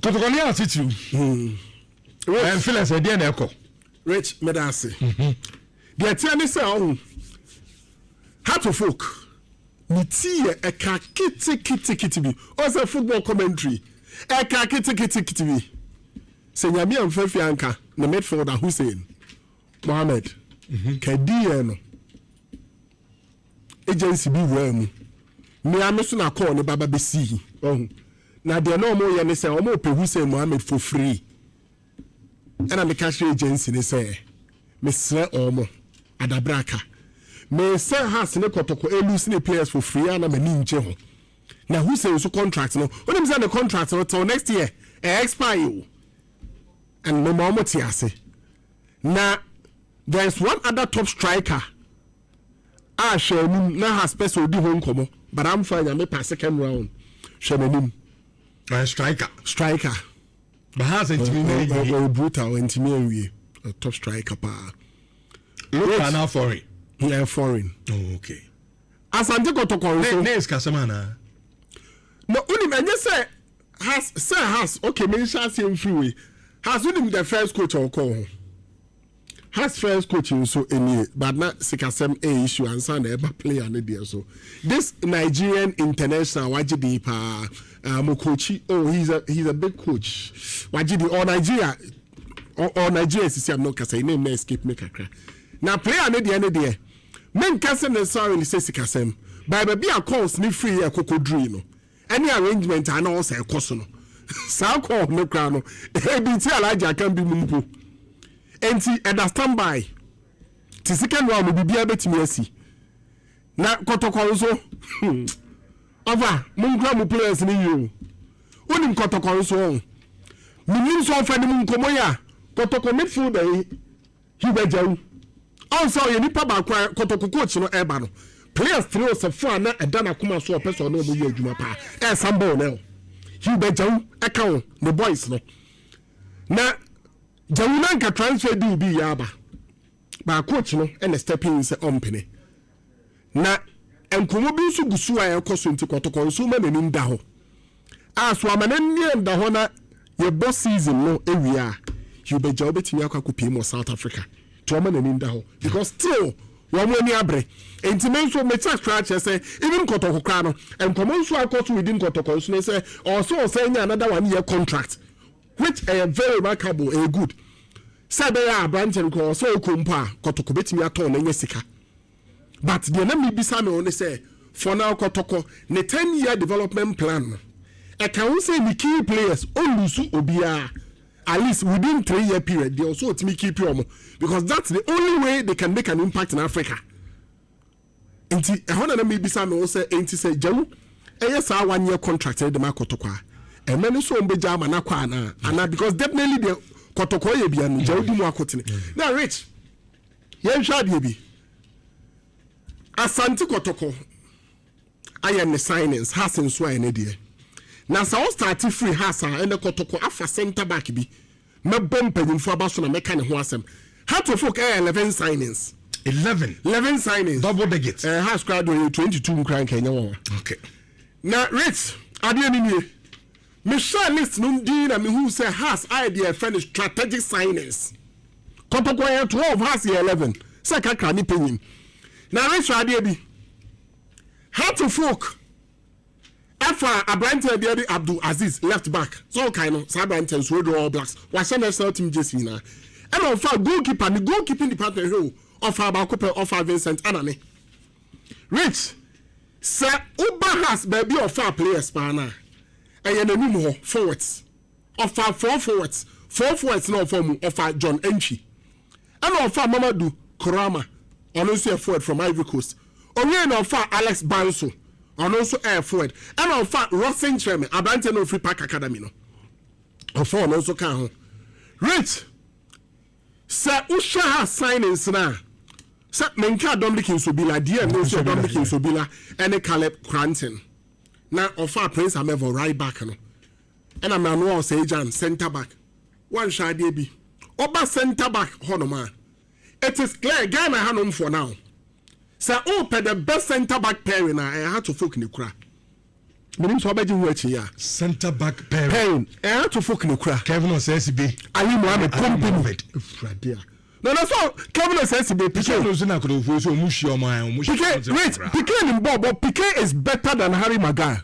Kɔtɔkɔ ne asetiriw. Ɛnfilɛ sɛ deɛ na ɛkɔ. Rich, meda ase. Deɛ teɛ ne sɛ ɔho Hearts of Oak ne ti yɛ ɛka ketekete bi. Ɔsɛ football commentary ɛka ketekete bi sɛ Nyame amfa fi anka ne midfielder Hussein Mohammed kadi yɛ no agency bi wura mu mmea me so na kɔɔ ne baba bɛsii ɔho. Na deɛ na ɔmo yɛ ne sɛ ɔmo pɛ Hussein Mohammed for free. Ɛna meka kyerɛ agency ne sɛ mesrɛ ɔmo adabraka mesɛ Hearts ne Kɔtɔkɔ e lose ne players for free a na m'ani ngye ho. Na Hussein nso contract no, wonim sɛ ne contract no till next year ɛ expire o, and mema ɔmo te ase. Na there is one other top striker a hwɛ anim na Hearts pɛ sɛ odi ho nkɔmɔ, but amfa Nyame pa second round hwɛ n'anim. Ɔyɛ striker. Striker. But Hearts ntumi na ewie. Ɔyɛ brutal, ntumi anwie. A top striker paa. Local na foreign? Yeah, foreign. Oh, okay. Asante Kɔtɔkɔ nso ne sikasɛm anaa? Na wonim ɛnyɛ sɛ Hearts sɛ Hearts, okay, menhyɛ aseɛ mfiri wei. Hearts, wonim the first coach a ɔkɔɔ ho, Hearts first coach nso nie, but na sikasɛm ɛyɛ issue ansa na ɛba player ne deɛ. So this Nigerian international wagye din paa, coach, oh, he's a big coach, wagye din or Nigeria or Nigeria sisi am no kasa name na escape me kakra. Na player ne deɛ menka sɛ necessarily sɛ sikasɛm by baabi a calls ne free yɛ koko duru no, ɛne arrangement a na ɔsɛ ɛkɔ so no, saa call ne kora no ebi ti Alhaji aka bi mu mpo. Nti ɛda stand by te second round no, biribiara bɛtumi asi. Na Kɔtɔkɔ nso, ɔfa monkura mo players no yie o. Wonim Kɔtɔkɔ nso ɔ menim sɛ ɔfa ne mu nkɔmmɔ yi a Kɔtɔkɔ midfielder yi Hubert Gyawu ɔn sɛ ɔyɛ nipa baako a Kɔtɔkɔ coach no ɛba no, players three or four a na ɛda n'akoma so ɔpɛ sɛ ɔne ɔmo yɛ adwuma paa ɛɛsan bɔɔl no, Hubert Gyawu ɛka ho ne boys no. Na Gyawu na nka transfer deal bi yɛ aba baa, coach no ɛna step in sɛ ɔmpene. Na nkɔmmɔ bi nso gu so a ɛkɔ so. Nti Kɔtɔkɔ nso ma n'anim da hɔ a so ama n'ani da hɔ na yɛbɔ season no ewie a, Hubert Gyawu bɛtumi akɔ akɔpie mu wɔ South Africa. Nti ɔma n'anim da hɔ because still wɔn ani abere. Nti me nso me check koraa kyerɛ sɛ even Kɔtɔkɔ koraa no, nkɔmmɔ nso akɔ so within Kɔtɔkɔ nso ne sɛ ɔsɛ ɔsɛ nya another 1 year contract, which ɛyɛ very remarkable, ɛyɛ good sɛ ɛbɛyɛ a aberanteɛ no koraa ɔsɛ ɔkɔ mpo a Kɔtɔkɔ bɛtumi atɔn na ɛnyɛ sika. But deɛ na mebisa me ho ne sɛ, for now Kɔtɔkɔ ne 10 year development plan no ɛka ho sɛ ne key players ɔn lose obiara at least within 3 year period deɛ ɔsɛ ɔtumi keep ɔmo, because that's the only way they can make an impact in Africa. Nti ɛhɔ na mebisa me ho sɛ, nti sɛ Gyawu ɛyɛ saa 1 year contract ɛde ma Kɔtɔkɔ a, ɛmɛ no so ɔmo bɛgya ama n'akɔ anaa, because definitely deɛ Kɔtɔkɔ yɛ bia no, Gyawu di mu akɔtene. Na Rich, yɛnhwɛ adeɛ bi. Asante Kɔtɔkɔ ayɛ ne signings, Hearts nso ayɛ ne deɛ. Na sɛ wo start free Hearts a, ɛnɛ Kɔtɔkɔ afa centre back bi, mɛbɔ mpanyinfo aba so na mɛka ne ho asɛm. Hearts of Oak ɛyɛ 11 signings. 11? 11 signings. Double digit. Hearts kora deɛ ɔyɛ 22 nkura nka ɛnyɛ wɔn. Na Rich, adeɛ ni nie, mehyɛ list no din na mehu sɛ Hearts ayɛ deɛ ɛfɛ no strategic signings. Kɔtɔkɔ yɛ 12, Hearts yɛ 11, sɛ kakra ne panyin. Na Rich, adeɛ bi, Hearts of Oak ɛfa aberanteɛ deɛ de Abdul Aziz, left back, sɛ ɔkae no saa aberanteɛ nso ɔdɔ All Blacks, wahyɛ national team jersey nyinaa. Ɛna ɔfa goalkeeper, ne goalkeeping department hwɛ o, ɔfa baako pɛ, ɔfa Vincent Anane. Rich, sɛ woba Hearts baabi a ɔfa players paa na ɛyɛ n'anim hɔ, forwards. Ɔfa four forwards. Four forwards na ɔfa mu, ɔfa John Entry, ɛna ɔfa Mamadu Korama, ɔno nso yɛ forward from Ivory Coast. Owie na ɔfa Alex Banso, ɔno nso ɛyɛ forward. Ɛna ɔfa Rosin Kyerɛmɛ, aberanteɛ na ofiri Park Academy no, ɔfa ɔno nso ka ho. Rich, sɛ wohwɛ ha signings na sɛ menka Dominic Nsobila deɛ no nso yɛ Dominic Nsobila ɛne Caleb Cranton. Na ɔfa Prince Amevo, right back no, ɛna Manuel Seijan, centre back. Wanhwɛ adeɛ bi, ɔba centre back hɔnom a, it is clear Ghana hanom for now sɛ ɔpɛ the best centre back pairing a, ɛyɛ Hearts of Oak ne kura. Menim sɛ ɔbɛgye ho akyi a. Centre back pairing. Pairing. Ɛyɛ to folk ne kura. Kevin Osei-Sibe. Ali Mohammed Ali Kompany. Mohammed. Efurade a. Na na so Kevin Osei-Sibe Pique. Pique no nso na Kotokofoɔ so ɔmo hyia ɔmo ayɛ ɔmo hyia Pique ɔmo sɛ wait kora. Pique nim bɔɔl but Pique is better than Harry Maguire.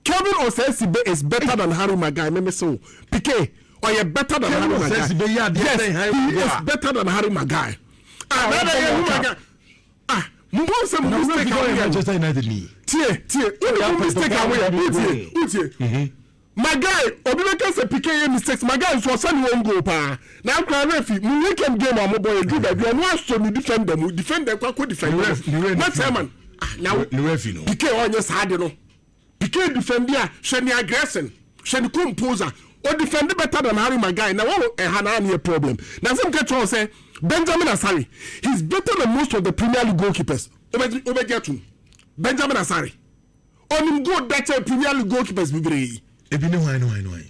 Kevin Osei-Sibe is better than Harry Maguire. Meme so Pique ɔyɛ better than Kevin Harry Maguire. Osei-Sibe yɛ adeɛ Yes, sɛn Harry he Maguire. is better than Harry Maguire. Ah, Ah, na na ɔbɔ yɛ Harry World Cup. Maguire. Ah, mo bɔ sɛ mo Na mistake wura a fi woyɛ. Manchester United ni. Tie tie, wone mo mistake a woyɛ, wotie wotie. Maguire, obi bɛka sɛ Pique yɛ mistakes. Maguire nso ɔsɛ ne wɔn goal paa na akora refi mu weekend game a mobɔ yɛ duru baabi, ɔno asɔ ne defender mu, defender kɔ akɔ defender Ne ref no na ne fi. chairman, ah, na wo Ne refi no. Pique ɔnyɛ saa de no. Pique defend a, hwɛ ne aggression, hwɛ ne composer, o defend better than Harry Maguire. Na wɔn ɛha na yɛ problem na sɛ nka kyerɛw sɛ Benjamin Asare, he is better than most of the Premier League goalkeepers. Wobɛgye atum, Benjamin Asare onim goal dakyɛ Premier League goalkeepers bebree. Ebi ne hwan ne hwan ne hwan?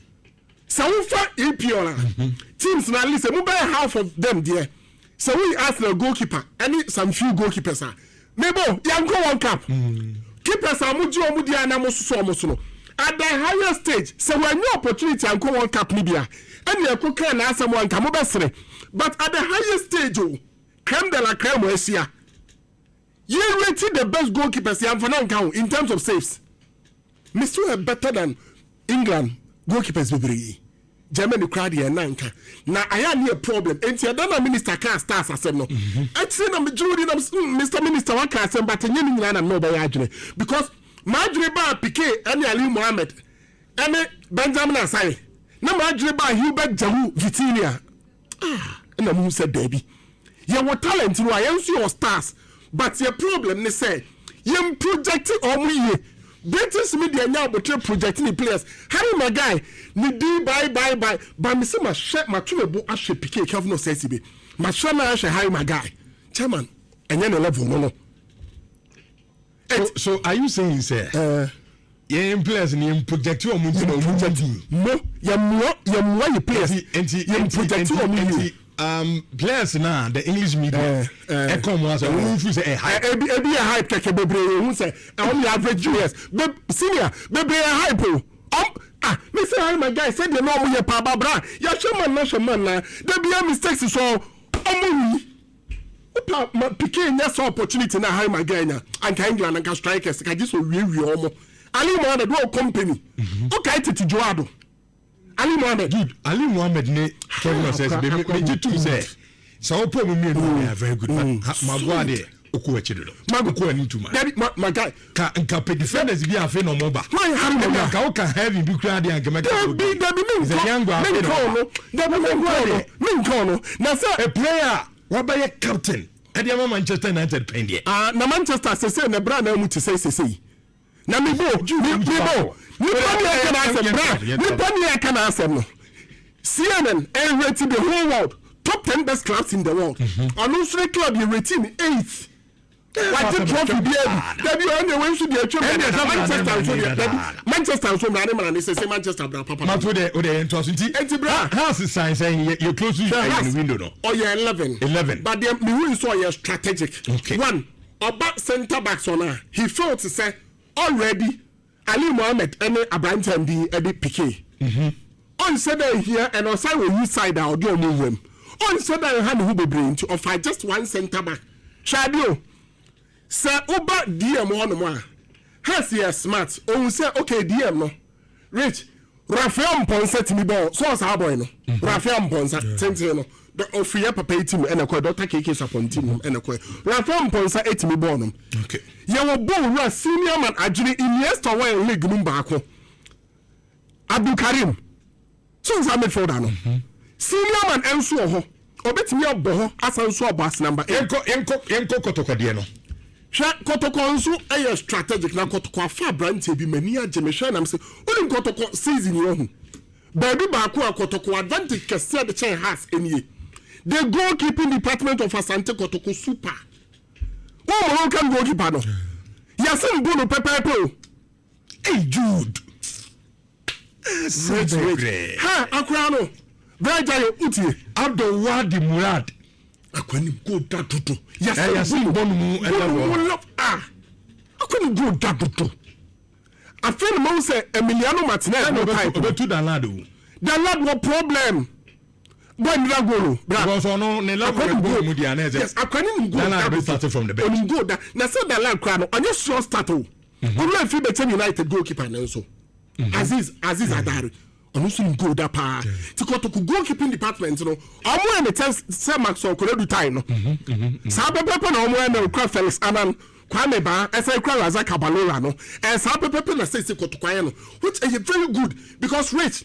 Sɛ wofa EPL a, teams na at least emu bɛyɛ half of them deɛ, sɛ woyi Arsenal goalkeeper ɛne some few goalkeepers a, mebo yankɔ World Cup, keepers a mo gye wɔn di a na mo soso wɔn so no at the highest stage, sɛ wɔanya opportunity ankɔ World Cup ni bi a, ɛne ɛko kan na asɛm wɔn nka mo bɛsere, but at the highest stage o, creme de la creme ahyia, yɛ rate the best goalkeepers, yɛnfa na nka ho in terms of saves, Mr yɛ better than England goalkeepers bebree, Germany kora deɛ ɛna nka na ayɛ ne yɛ problem. Nti ɛda na minister kaa stars asɛm no akyire na megye wodi na Mr Minister waka asɛm, but ɛnyɛ ne nyinaa na mene wobɛyɛ adwene, because maadwene baa Pique ɛne Ali Mohammed ɛne Benjamin Asare, na maadwene baa Hubert Jawu Vitinia. Ah, ɛna muhu sɛ daabi, yɛwɔ talent no a, yɛn nso yɛwɔ stars, but yɛ problem ne sɛ yɛn project ɔmo yie. British media nya abotire project ne players. Harry Maguire ne din bye bye bye ba me sɛ mahwɛ, mato me bo ahwɛ Pique, Kevin Osei-Sibe, mahwɛ na ahwɛ Harry Maguire, chairman, ɛnyɛ ne level no. So are you saying sɛ yɛn players ni yɛn project wɔn nti na wɔn Project di? Mo yɛmmoa yɛmmoa yɛ players. Nti yɛn nti project nti wɔn yie. Nti players na the English media ɛkɔ wɔn asɛ wɔn fi sɛ ɛ hype. Ebi yɛ hype kɛkɛ. Bebree yɛ ohun sɛ ɛwɔn yɛ average players. Be senior bebree yɛ hype o. Ah, me sɛ Harry Maguire, sɛdeɛ na ɔmo yɛ paa babra, yɛhwɛ man na hwɛ man na debi yɛ mistakes so ɔmo wi wopa ma Pique nya sɛ opportunity na Harry Maguire nya anka England anka strikers ka gye sɛ owiewie ɔmo. Ali Mohammed wɔ Kompany, ɔkae tete Joado Ali Mohammed. Dude, Ali Mohammed ne Kevin Osei-Sibe, me gye tum sɛ wopɔ mu mmienu, they are very good, but Maguire deɛ, okɔ akyi dodo, okɔ anim too much. Dabi, ma Maguire Ka nka pɛ defenders bi afei na ɔmo ba. Why Harry Maguire? Nka woka heaven bi kura deɛ anka mɛka. Dabi dabi, mi nkɔ mi nkɔ no, dabi, mi nkɔ no, mi nkɔ no na sɛ a player wabɛyɛ captain ɛde ama Manchester United pɛn deɛ. Ah, na Manchester sese na bra na mu te sɛ sese yi na mi bo mi bo nipa ni ɛka na asɛm bra, nipa ni ɛka na asɛm no. CNN ɛ rate the whole world top 10 best clubs in the world, ɔno nso ne club yɛ rating eighth. Wagye trophy bi abi dabi, ɔne wei nso deɛ atwam dada. Manchester nso deɛ, dabi, Manchester nso mmara ne mmara ne sese Manchester bra papa. Mato de o de yɛn to aso nti. Enti bra. Hearts sign sɛ yɛ close to Hearts window no. Ɔyɛ 11. 11. But deɛ mihu nso, ɔyɛ strategic. One, ɔba centre backs ɔno a, he felt sɛ already Ali Mohammed ɛne aberanteɛ bi ɛde Pique ɔnhyɛ dɛ nhia, ɛna ɔsan wɔ youth side a ɔde ɔmo wuram, ɔnhyɛ dɛ nha ne ho bebree, nti ɔfa just one centre back. Hwɛ ade o, sɛ woba DM hɔnom a, Hearts yɛ smart, ohun sɛ okay, DM no, Rich Rafael Mponsa tumi bɔɔl so, ɔsaa boy no, Rafael Mponsa tenten no, ɔfiri yɛ papa yi team ɛna kɔɛ, Dr KK Sapon team no ɛna kɔɛ. Rafael Mponsa etumi bɔɔl no. Yɛwɔ bɔɔl wura senior man adwene Iniesta wɔyɛ league no baako, Abdulkarim so nsa midfielder no, senior man ɛnso wɔ hɔ, ɔbɛtumi abɔ hɔ asan nso abɔ as number 8. Yɛnkɔ yɛnkɔ yɛnkɔ Kɔtɔkɔdeɛ no. Hwɛ, Kɔtɔkɔ nso yɛ strategic na Kɔtɔkɔ afa aberanteɛ bi, m'ani agye. Mehwɛ nam sɛ wonim Kɔtɔkɔ season yi ɔho baabi baako a Kɔtɔkɔ advantage kɛseɛ de kyɛn Hearts nie: the goalkeeping department of Asante Kɔtɔkɔ super. Wɔn Moroccan goalkeeper no, yɛsɛ mbu no pɛpɛɛpɛ o. Hey Jude. Rich rich ha akora no bɛɛ gya yɛ utie. Abdulwadi Murad. Akwanim go da dodo. Yɛsɛ yɛsɛ bɔ no mu ɛda wɔ mu lɔ ah, akwanim go da dodo. Afei na mahu sɛ Emiliano Martinez no type no. Obetu Danlad o. Danlad wɔ problem. Boy nira goal o. Bra. Because ɔno ne level Akwa nim ɛbɔ goal. mu di anɛ sɛ. Yes, akwa ne nim goal. Danlad bɛ start from the bench. Onim goal da. Na sɛ Danlad kura no, ɔnyɛ sure start o. Owura fi Bɛkyɛm United goalkeeper no nso. Aziz Adare. Ɔno nso nim goal da paa. Ti Kotoko goalkeeping department no, ɔmo yɛ ne tɛ sɛ Maxwell Konadu time no. Saa pɛpɛpɛ na ɔmo yɛ na okura Felix Annan, Kwame Baa, ɛsɛ kura Razak Abalora no. Saa pɛpɛpɛ na sɛsɛ Kotoko ayɛ no, which ɛyɛ very good because Rich,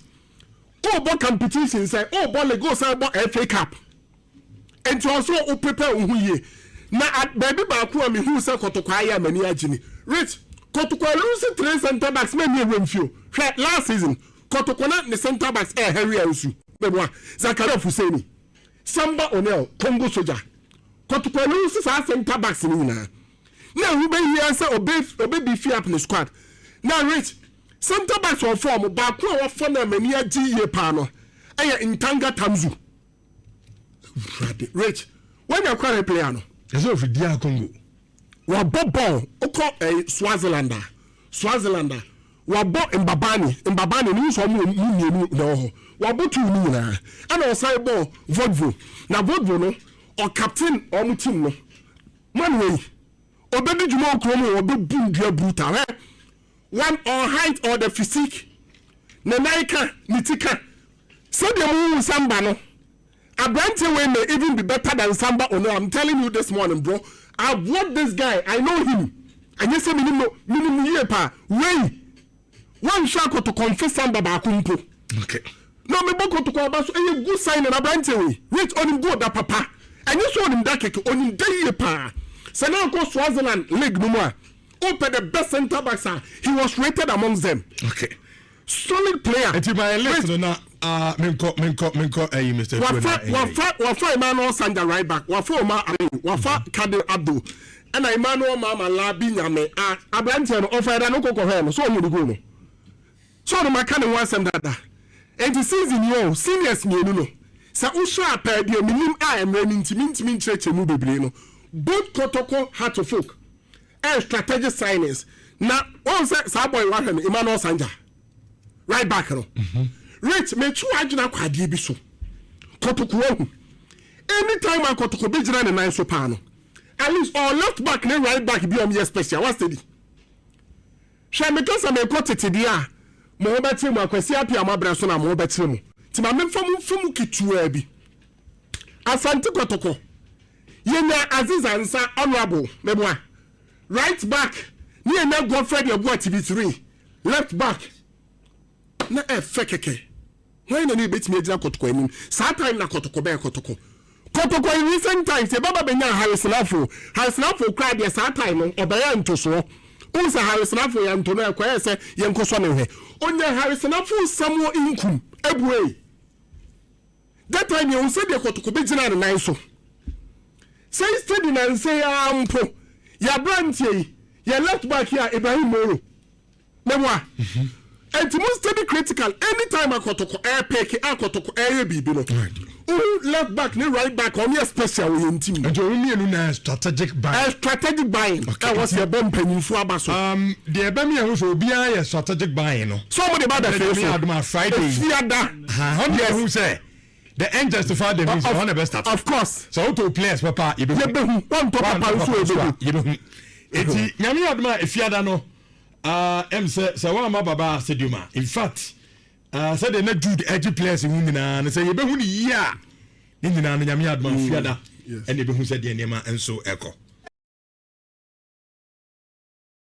ɔbɔ competition sɛ ɔbɔ league, ɔsan bɔ FA Cup. Nti ɔso o prepare wo ho yie. Na baabi baako a mehu sɛ Kotoko ayɛ a m'ani agye ni. Rich, Kotoko lose three centre backs ma ni ewura mfio. Hwɛ, last season Kotoko na ne centre backs Henry Ansu, Meboa, Zakaria Fuseni, Samba O'Neil, Congo Soja. Kotoko lose saa centre backs ni nyinaa. Na ehu bɛhia sɛ obe beef up ne squad. Na Rich, centre backs wɔ form baako a wɔfɔ na m'ani agye yie paa no ɛyɛ Ntanga Tamzu. Rich, wanya kwan player no. Ɛsɛ ofi DR Congo. Wabɔ ball okɔ Swaziland a wabɔ Mbabane ne nso ɔmo mu mmienu na ɛwɔ hɔ. Wabɔ two ne nyinaa. Ɛna ɔsan bɔ Vodvo. Na Vodvo no ɔcaptain ɔmo team no. Man wei obedi dwuma okuro mu ɔbɛbu ndua brutal. One on height or the physique. Ne nan ka ne ti ka. Sɛdeɛ mu hu Samba no. Abrante wey may even be better than Samba Ono. I'm telling you this morning, bro. I've watched this guy. I know him. And you say minimum minimum year pa. Wey. One shot to confess Samba baako mpo. Okay. No me boko to kwa so e good sign na Abrante wey. Rich on him go da papa. And you saw him that keke on him day pa. So now go Swaziland league no more. Open the best center backs. He was rated amongst them. Okay. Solid player. Eti by list no na minko Mr. Wafa Emmanuel Sanja right back. Wafa Omar Ali. Wafa Kadir Abdul. And Emmanuel Mama Labi Nyame. Abrante no ofa da no kokɔ hwe no. So onye go no. So no maka ne one sem dada. Enti season yo seniors mienu no. Sa wo so apa de minim a emre ni ntimi ntimi nkyerɛkyerɛ mu bebre no. Both Kotoko Heart of Oak and strategic signings. Na on say sa boy wa hwe no Emmanuel Sanja. Right back no. Rich me twa adwena kwade bi so. Kotoko ahu. Anytime a Kotoko be gyina ne nan so pa no. At least all left back ne right back bi om yes special. What's steady? Hwɛ me kasa me kɔ tetede a mo ho bɛkyerɛ mu akwasi apia mo abrɛ so na mo ho bɛkyerɛ mu. Ti ma memfa mo mfa mu ketewa bi. Asante Kotoko. Yenya Aziz Ansa honorable meboa. Right back ne yenya Godfrey Yeboah TV3. Left back na ɛfɛ kɛkɛ. Wɔn na ne betumi agyina Kotoko anim. Saa time na Kotoko bɛyɛ Kotoko. Kotoko in recent times yɛbɛba bɛnya Harrison Afo. Harrison Afo kura deɛ saa time no ɔbɛyɛ ntosoɔ. Ohun sɛ Harrison Afo yɛ nto no ɛkɔyɛ sɛ yɛn nkɔsɔ ne hwɛ. Onya Harrison Afo Samuel Inkum ebue. That time yɛn sɛ deɛ Kotoko bɛgyina ne nan so. Sɛ steady na nse ya mpo. Yɛ aberanteɛ yi yɛ left back yi a Ibrahim Moro. Meboa. Enti mo steady critical anytime akɔtɔkɔ air pick akɔtɔkɔ air bibi no. Who left back ne right back on your special we team. Enti wo mienu na strategic buying. Strategic buying. Okay. Was your bomb panyinfo aba so. De ebe mi ehun so obi ayɛ strategic buying no. So mo de ba da face. Me adoma Friday. Fiada. Ha, ho de ehun sɛ the end justify the means on the best start. Of course. So to players papa ye be hu. One top papa nso e be hu. Enti nyame adoma efiada no. Em se wa ma baba stadium. In fact, said the Jude edge players who nyina na say ye be hu ni yia. Ni nyina no nyame adoma fiada. And be hu said the nema enso ekɔ.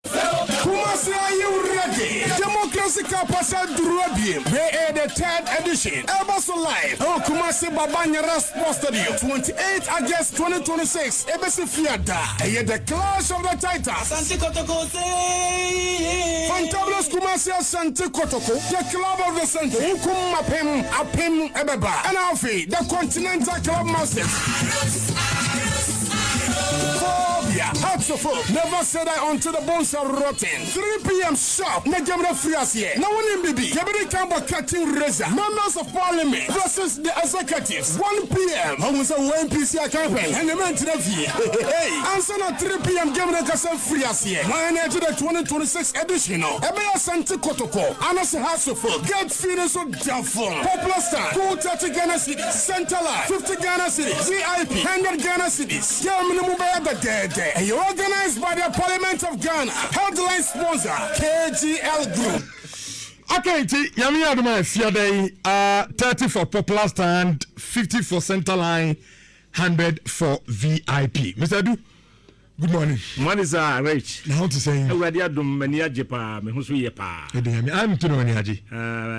Kumasi, are you ready? Democracy Cup Durabim. They are the third edition. Ever so live. Oh, Kumasi Baba Yara Sports Stadium. 28 August 2026. ABC Fiada. The Clash of the Titans. Asante Kotoko. Fantabulous Kumasi Asante Kotoko. The club of the century. Ukum Apim Apim Ebeba. And Alfie, the Continental Club Masters. Phobia. Hearts of Oak, never say die until the bones are rotten. 3 p.m. sharp na game no firi aseɛ. Na wonim bibi, yɛbɛdi kan bɔ curtain raiser, Members of Parliament versus the executives, 1 p.m. Ɔhu sɛ wo NPC akanhwɛn ɛne mɛntena fie. Ansa na 3 p.m. game no kasa firi aseɛ. Wɔn na ɛgye the 2026 edition no. Ɛbɛyɛ Asante Kotoko anase Hearts of Oak. Gate fee no so da fam. Popular stand, cool 30 Ghana cedis, center line 50 Ghana cedis, VIP 100 Ghana cedis. Game no mu bɛyɛ dɛdɛɛdɛ. Ɛyɛ organized by the Parliament of Ghana. Headline sponsor, KGL Group. Okay, nti Nyame yɛ adom a, afiada yi, 30 for popular stand, 50 for center line, 100 for VIP. Mr Adu, good morning. Morning, sir, Rich. Na ho te sɛn? Awurade adom, m'ani agye paa, me ho so yɛ paa. Ɛde Nyame amto na w'ani agye.